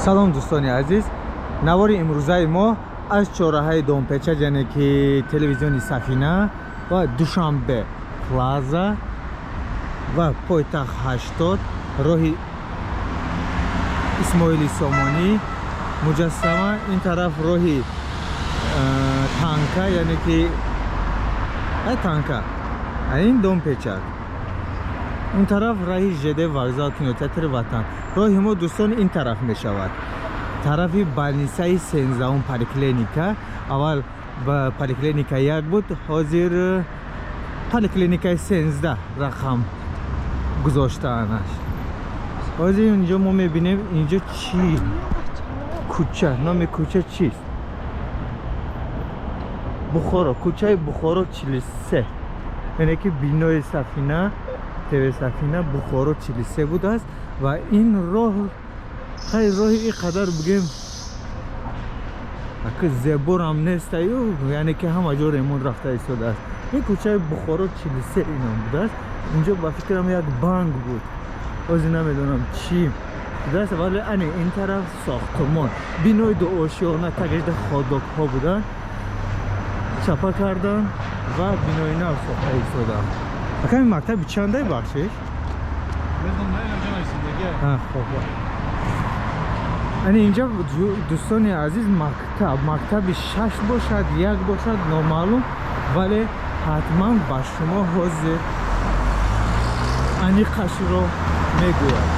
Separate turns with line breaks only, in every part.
Салом, дӯстони азиз. Навори имрӯзаи мо аз чорраҳаи Домпеча, яъне ки телевизиони Сафина ва Душанбе Плаза ва пойтахт 80, роҳи Исмоили Сомонӣ, муҷассама, ин тараф роҳи танка, яъне ки танка, ин Домпечак, он тараф раҳи ЖД вокзал, кинотеатри Ватан. Роҳи мо, дӯстон, ин тараф мешавад, тарафи больницаи 13-ум, поликлиника. Аввал ба поликлиника 1 буд, ҳозир поликлиникаи 13 рақам гузоштаанаш. Ҳозир инҷо мо мебинем, инҷо чӣ кӯча, номи кӯча чист? Бухоро, кӯчаи Бухоро 43, яъне ки бинои Сафина ТВ, Сафина, Бухоро 43 будааст. Ва ин роҳ, хай, роҳи ин қадар бигем ака зеборам нестаю, яъне ки ҳама ҷо ремонт рафта истодааст. Ин кӯчаи Бухоро 43 инам будааст. Инҷо ба фикрам як банк буд, ҳозир намедонам чӣ будааст, вале ане ин тараф сохтумон, бинои дуошиёна, тагижда ходокҳо буданд, чапа кардан ва бинои нав сохта истодаанд. Ака, ин мактаби чандай, бахшиш? Хоб, ани инҷа, дӯстони азиз, мактаб, мактаби 6 бошад, 1 бошад, номаълум, вале ҳатман ба шумо ҳозир аниқашро мегӯяд.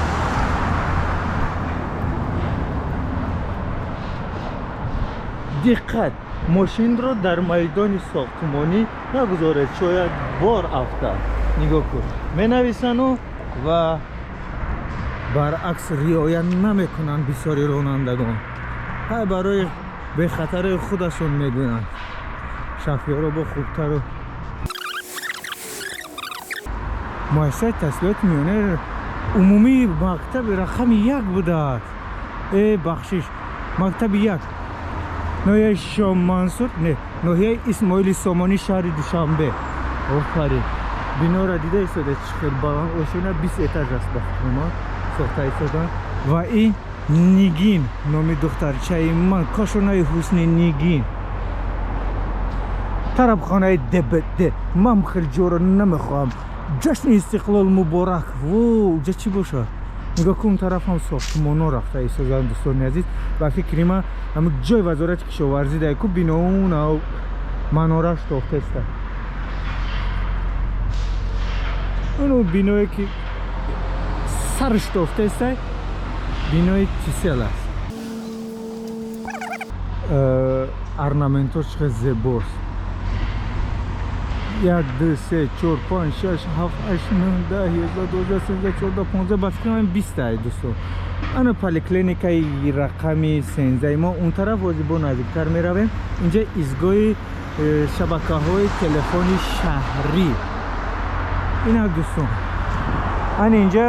Диққат, мошинро дар майдони сохтмонӣ нагузоред, шояд бор афтад. Нигоҳ кун, менависану ва баръакс риоя намекунанд бисёри ронандагон. Ҳай, барои бехатари худашон мегӯянд, шофёро бо хубтару. Муассисаи таҳсилоти миёнаи умумии мактаби рақами 1 будааст. Э, бахшиш, мактаби 1, ноҳияи Шомансур, не, ноҳияи Исмоили Сомонӣ, шаҳри Душанбе. Офарин, бинора дида истода, чӣ хел баланд, ошёна, 20 этаж аст, ба фикри ман, сохта истоданд. Ва ин Нигин номи духтарчаи ман, кошонаи ҳусни Нигин, тарабхонаи ДБД. Ман хел ҷоро намехоҳам. Ҷашни Истиқлол муборак. Во, уҷа чӣ бошад? Нигоҳ кун, тараф ҳам сохтмоно рафта истоданд. Дӯстони азиз, ба фикри ман, ҳамн ҷои Вазорати кишоварзӣ дай ку биноуна манораш тофтеста. Уну биное ки сарш тофтеста, бинои Тисел аст. Орнаментош чӣ хел зебост: 1, 2, 3, 4, 5, 6, 7, 8, 9, 10, 11, 12, 13, 14, 15, ба фикрам 20 ай, дӯстон. Ана поликлиникаи рақами 13-и мо он тараф. Ҳозир бо наздиктар меравем. Инҷа изгоҳи шабакаҳои телефони шаҳрӣ. Инак, дӯстон, ана инҷа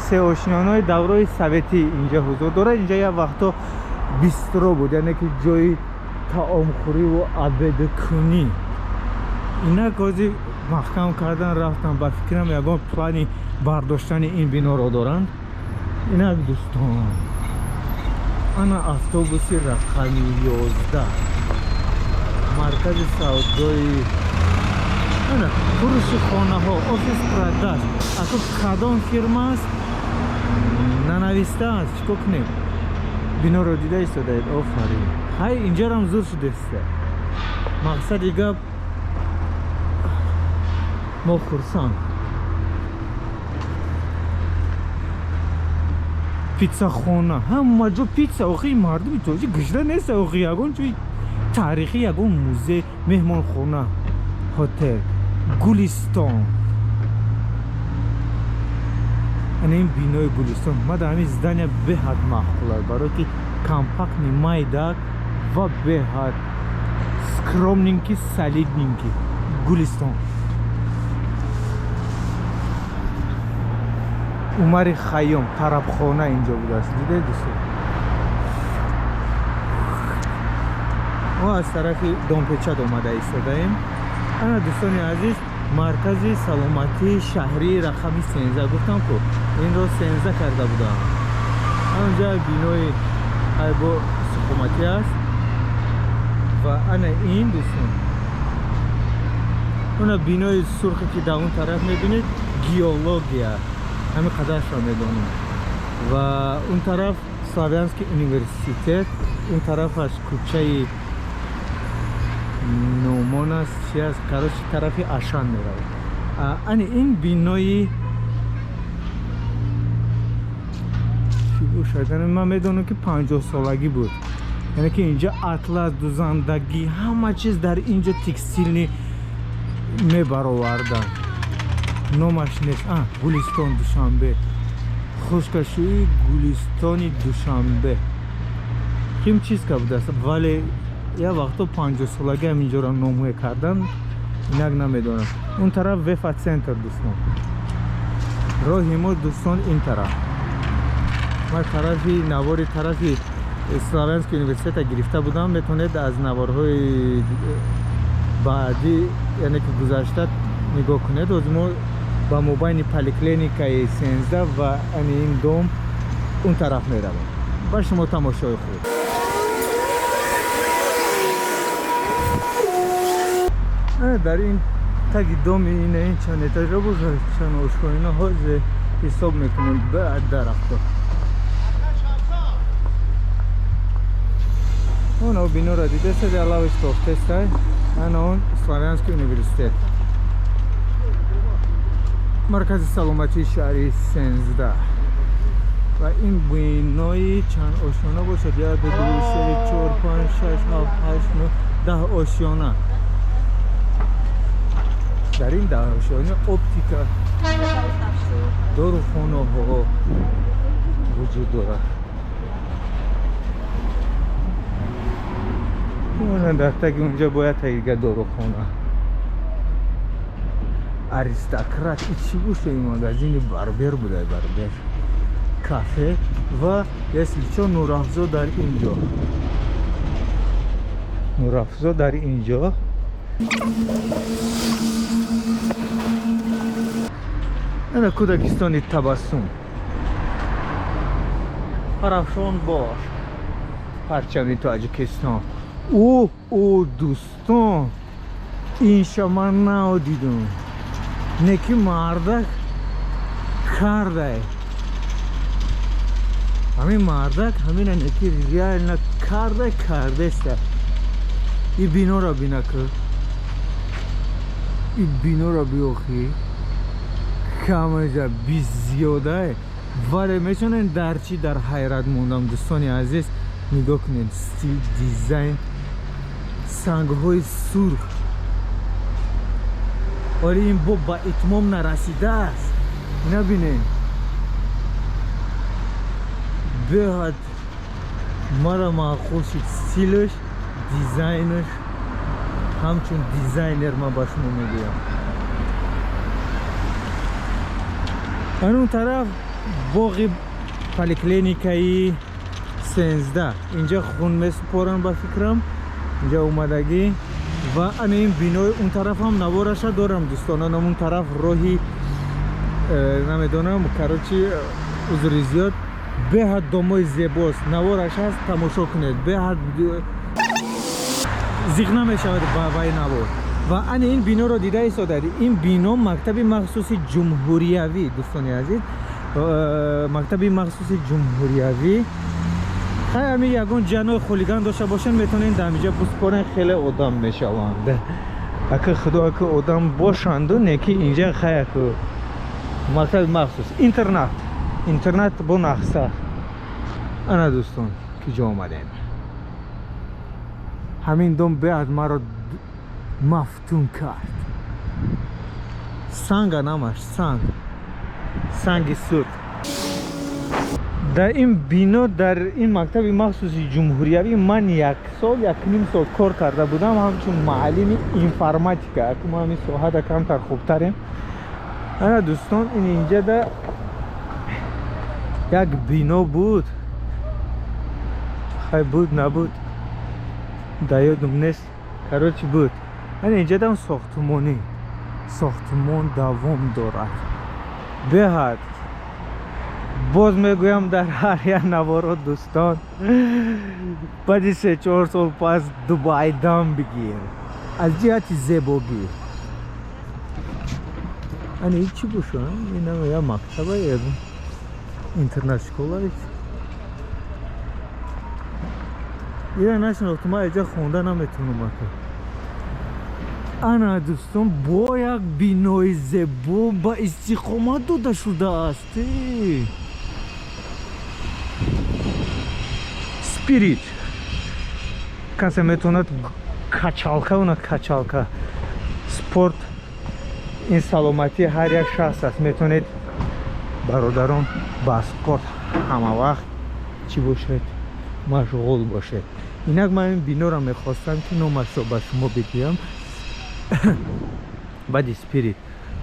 сеошиёнаи даврои советӣ инҷа ҳузур дорад. Инҷа як вақто бистро буд, яъне ки ҷои таомхӯриву обедкунӣ. Инак ҳозир маҳкам кардан рафтам, ба фикрам, ягон плани бардоштани ин биноро доранд. Инак, дӯстон, ана автобуси рақами 11, маркази савдои, ана фурӯши хонаҳо, офис продаж. Ако кадом фирма аст, нанавистааст, чӣ кор кунем? Биноро дида истодаед, офарин. Ҳай, инҷарам зур шудеста. Мақсади гап, мо хурсанд. Питсахона, ҳама ҷо питса. Охи мардуми тоҷик гушна нест. Охи ягон ҷои таърихӣ, ягон музей, меҳмонхона, ҳотел Гулистон. Ана ин бинои Гулистон ма дар ҳамин здания беҳад маъқул аст, барое ки компактный, майдак ва беҳад скромненький, солидненький. Гулистон, Умари Хайём, тарабхона инҷо будааст. Дидед, дӯстон? Мо аз тарафи Домпечад омада истодаем. Ана, дӯстони азиз, маркази саломатии шаҳрии рақами 13. Гуфтам ку, инро 13 карда будам. Анҷа бинои Ай бо истиқоматӣ аст. Ва ана ин, дӯстон, она бинои сурхе, ки дар он тараф мебинед, геология, ҳамин қадаршро медонам. Ва он тараф Славянский университет, он тарафаш кӯчаи Нумон аст, чи аст, короче, тарафи Ашан меравад. Ани ин бинои чӣ бошад? Ман медонам, ки 50-солагӣ буд, яъне ки инҷа атлас, дузандагӣ, ҳама чиз дар инҷо текстильный мебароварданд. Номаш нест. Гулистон, Душанбе, хушкашӯи Гулистони Душанбе, ким чиз ка будааст, вале як вақто 50-солагӣ ҳаминҷоро номҳое кардан, инак намедонам. Он тараф Вефа Центр, дӯстон. Роҳи мо, дӯстон, ин тараф. Ман тарафи навори тарафи Славянский университета гирифта будам. Метавонед аз наворҳои баъдӣ, яъне ки гузашта, нигоҳ кунед. Ҳозир мо ба мобайни поликлиникаи 13 ва ани ин дом он тараф меравем. Ба шумо тамошои хуб. Дар ин таги доми ина ин чанд этажа бошад, чанд ошхона, ҳозир ҳисоб мекунем. Баъд дарахто оно биноро дидесед, алавиш тофтестай. Ана он Славянский университет, маркази саломатии шаҳри 13. Ва ин бинои чанд ошёна бошад? Як, ду, се, чор, панҷ, шаш, ҳафт, ҳашт, нӯ, 10 ошёна. Дар ин 10 ошёна оптика, дорухонаҳо вуҷуд дорад. Дар таги унҷа бояд тагига дорухона Аристократ. И чӣ боша? Ин магазини барбер буда, барбер кафе. Ва если чо, Нурафзо дар инҷо, Нурафзо дар инҷо. Ана кӯдакистони Табассум. Парафшон бош парчами Тоҷикистон. О, о, дӯстон, инша ман нав дидум, не ки мардак кардай. Ҳамин мардак ҳамина неки реально кардай, кардеста. И биноро бина ку, и биноро биохӣ, камаҷа биззиёдае, вале метавонед дар чӣ дар ҳайрат мондам, дӯстони азиз. Нигоҳ кунед: стиль, дизайн, сангҳои сурх. Вале ин боб ба итмом нарасидааст. Набинед, беҳад мара маъқул шуд стилаш, дизайнаш. Ҳамчун дизайнер ман ба шумо мегӯям. Ан он тараф боғи поликлиникаи 13. Инҷа хун месупоранд, ба фикрам, инҷа омадагӣ. Ва ана ин бинои он тараф ҳам навораша дорам, дӯстон. Ана он тараф роҳи намедонам, короче, узри зиёд. Беҳад домои зебост, навораш ҳаст, тамошо кунед. Беҳад зиқ намешавад ба вай навор. Ва ана ин биноро дида истодаед. Ин бино мактаби махсуси ҷумҳуриявӣ, дӯстони азиз, мактаби махсуси ҷумҳуриявӣ. Хай, ҳамин ягон ҷанои хулиган дошта бошанд, метавонед дар ҳаминҷа биспорен, хеле одам мешаванд. Ака, худо, ака, одам бошанду не ки инҷа. Хай, аку мактаби махсус, интернат, интернат бо нақса. Ана, дӯстон, ки ҷо омадем. Ҳамин дом беҳад маро мафтун кард. Санга намаш санг, санги сурх. Дар ин бино, дар ин мактаби махсуси ҷумҳуриявӣ ман як сол, якним сол кор карда будам ҳамчун муаллими информатика. Аку мо ҳамин соҳада камтар хубтарем. Ана, дӯстон, ин инҷада як бино буд. Хай, буд, набуд, дар ёдум нест, короче, буд. Ана инҷадам сохтмонӣ, сохтмон давом дорад. Беҳад Боз мегӯям дар ҳар як наворо дӯстон, баъди 3-4 сол пас Дубай дам бигир аз ҷиҳати зебогӣ. Ани ин чӣ боша? Ин я мактаба, я интернат школа. Ира нашинохтум, ман иҷа хонда наметавонам ака. Ана дӯстон, бо як бинои зебо ба истиқомат дода шудааст. Спирит. Касе метавонад качалка, она качалка. Спорт ин саломатии ҳар як шахс аст. Метавонед бародарон ба спорт ҳама вақт чӣ бошед, машғул бошед. Инак ман ин биноро мехостам, ки номашро ба шумо бигӯям. Баъди Спирит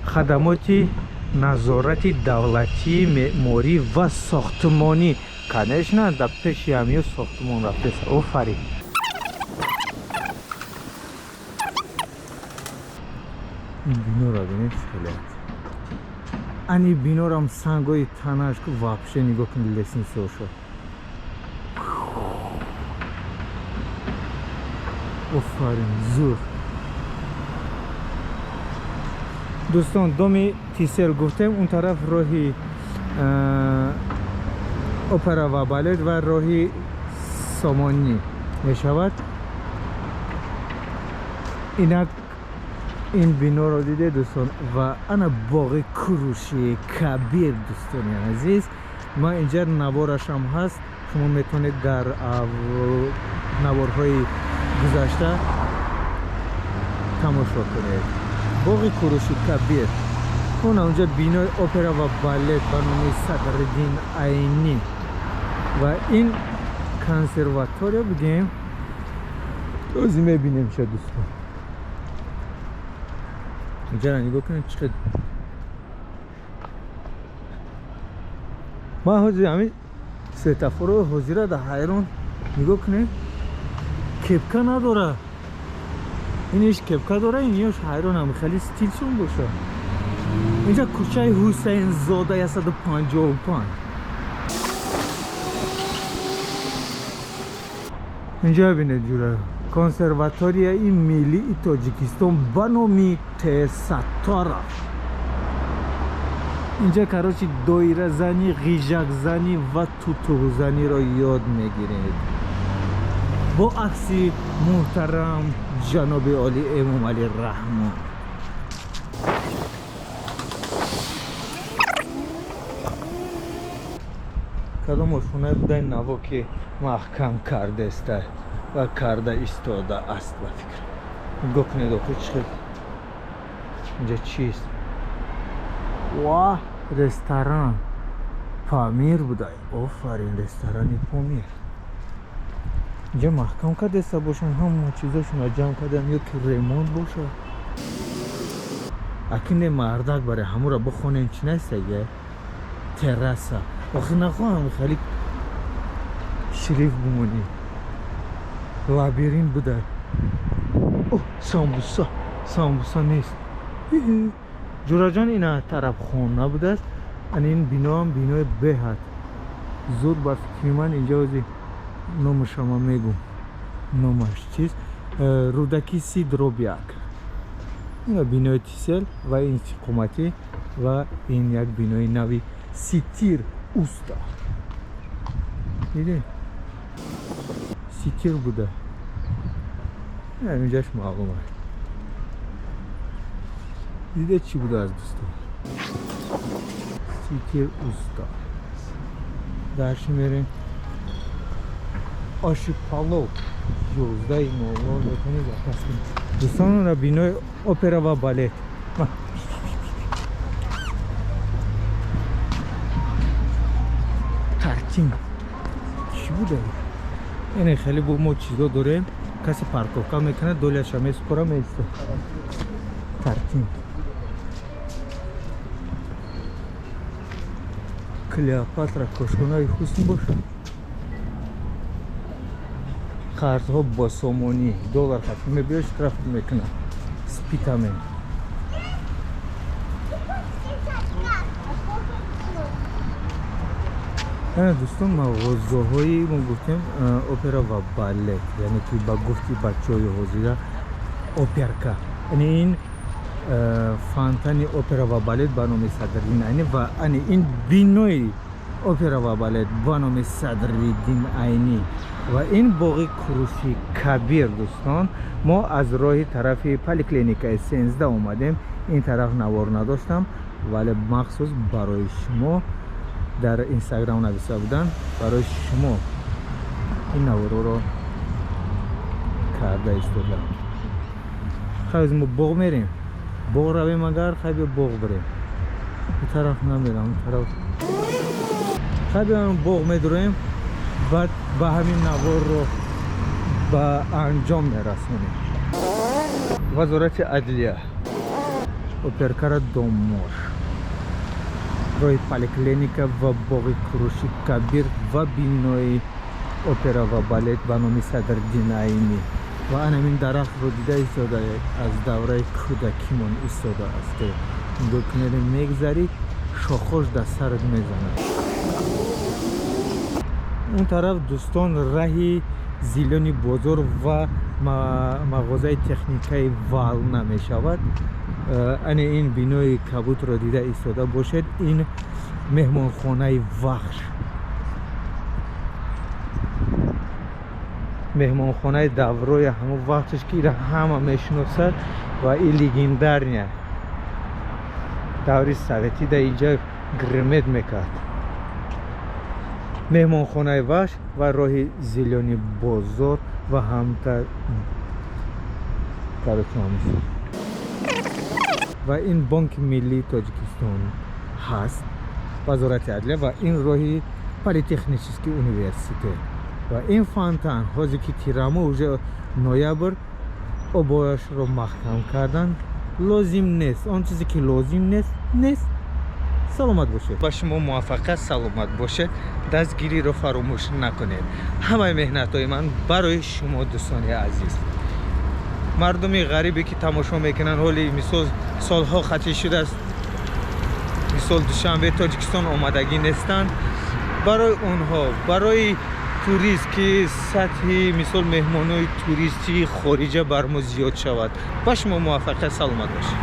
хадамоти назорати давлатии меъморӣ ва сохтмонӣ. Конечно, дар пеши ҳамиё сохтмон рафтеса. Офарин. Ин биноро бинед, чӣ хеле аст. Ани бинорам сангои танаш ку вообще нигоҳ кунед, лестницаошо. Офарин, зур. Дӯстон, доми Тисел гуфтем, он тараф роҳи опера ва балет ва роҳи Сомонӣ мешавад. Инак ин биноро диде дӯстон ва ана боғи Куруши Кабир. Дӯстони азиз, ман инҷа наворашам ҳаст, шумо метавонед дар наворҳои гузашта тамошо кунед. Боғи Куруши Кабир, он онҷа бинои опера ва балет ба номи Садриддин Айнӣ ва ин консерватория бигем, ози мебинем ша дӯстон. Инҷара нигоҳ кунед, чӣ қадр ман ҳозир ҳамин светофорҳои ҳозира дар ҳайрон. Нигоҳ кунед, кепка надора, иниш кепка дора, инёш ҳайронам, хеле стилшон боша. Инҷа кӯчаи Ҳусайнзода 155. Инҷа бинед ҷура, консерваторияи миллии Тоҷикистон ба номи Т. Сатторов. Инҷа, короче, доиразанӣ, ғижакзанӣ ва тутуғзаниро ёд мегиред бо акси муҳтарам ҷаноби олӣ Эмомалӣ Раҳмон. Кадом ошхонае будай наво, ки маҳкам кардеста ва карда истода аст? Ба фикр, нигоҳ кунед охи, чӣ хел инҷа чист. Ва ресторан Памир будай. Офарин, ресторани Помир инҷа маҳкам кардеста бошам, ҳама чизошона ҷамъ кардам ё ки ремонт бошад. Акине мардак барои ҳамура бихонем, чӣ нестага терраса. Охи нахоҳам хеле шириф бимонӣ. Лабиринт буда. О, самбуса, самбуса нест ҷураҷон. Ина тарабхона будааст. Ани ин биноам бинои беҳад зуд ба фикри ман. Инҷа ози номашама мегум, номаш чист, Рӯдаки 30/1. Ина бинои Тисел ва ин истиқоматӣ ва ин як бинои нави Ситир Уста. Диде, Ситир буда, инҷаш маълум аст. Диде, чӣ будааст дӯстон, Ситир Уста. Дальше мерем. Оши палов 11:00 метавонед заказ кунед. Дӯстон, бинои опера ва балет. Тартин чӣ буда? Яъне хеле бо мо чизо дорем, касе парковка мекунад, доляша месупора, меиста. Тартин Клеопатра, кошонаи ҳусн бошад. Қарзҳо бо сомонӣ, доллар хафи мебиёд, штраф мекунад. Спитамен. Дӯстон, мағозаҳои мо гуфтем, опера ва балет, яъне ки ба гуфти бачаҳои ҳозира оперка, яъне ин фонтани опера ва балет ба номи Садриддин Айнӣ ва ани ин бинои опера ва балет ба номи Садриддин Айнӣ ва ин боғи Куруши Кабир. Дӯстон, мо аз роҳи тарафи поликлиникаи 13 омадем. Ин тараф навор надоштам, вале махсус барои шумо дар Инстаграм нависта буданд, барои шумо ин наворро карда истодам. Хай, мо боғ мерем, боғ равем. Агар хай, биё, боғ бирем. Ин тараф намерам, ин тараф. Хай, биём, боғ медуроем, баъд ба ҳамин наворро ба анҷом мерасонем. Вазорати адлия, оперкара домош, роҳи поликлиника ва боғи Куруши Кабир ва бинои опера ва балет ба номи Садриддин Айнӣ. Ва анамин дарахтро дида истода, аз давраи кӯдакимон истодааст, ки нигоҳ кунед, мегзарӣ, шохош дар сарат мезанад. Он тараф, дӯстон, раҳи Зелёный бозор ва мағозаи техникаи Волна мешавад. Ане ин бинои кабутро дида истода бошед, ин меҳмонхонаи Вахш, меҳмонхонаи даврои ҳамон вақташ, ки ира ҳама мешиносад ва и легендарная, даври советӣ да инҷа гремит мекард. Меҳмонхонаи Вахш ва роҳи Зелёный бозор ва ҳамта короче. Ва ин Бонки миллии Тоҷикистон ҳаст, Вазорати адлия ва ин роҳи политехнический университет ва ин фонтан. Ҳозир ки тирамо, уже ноябр, обояшро маҳкам кардан лозим нест. Он чизе ки лозим нест, нест. Саломат бошед, ба шумо муваффақият, саломат бошед, дастгириро фаромӯш накунед. Ҳамаи меҳнатҳои ман барои шумо, дӯстони азиз, мардуми ғарибе ки тамошо мекунанд. Ҳоли мисол солҳо хатӣ шудааст, мисол Душанбе, Тоҷикистон омадагӣ нестанд, барои онҳо, барои турист, ки сатҳи мисол меҳмонои туристии хориҷа бар мо зиёд шавад. Ба шумо муваффақият, саломат бошед.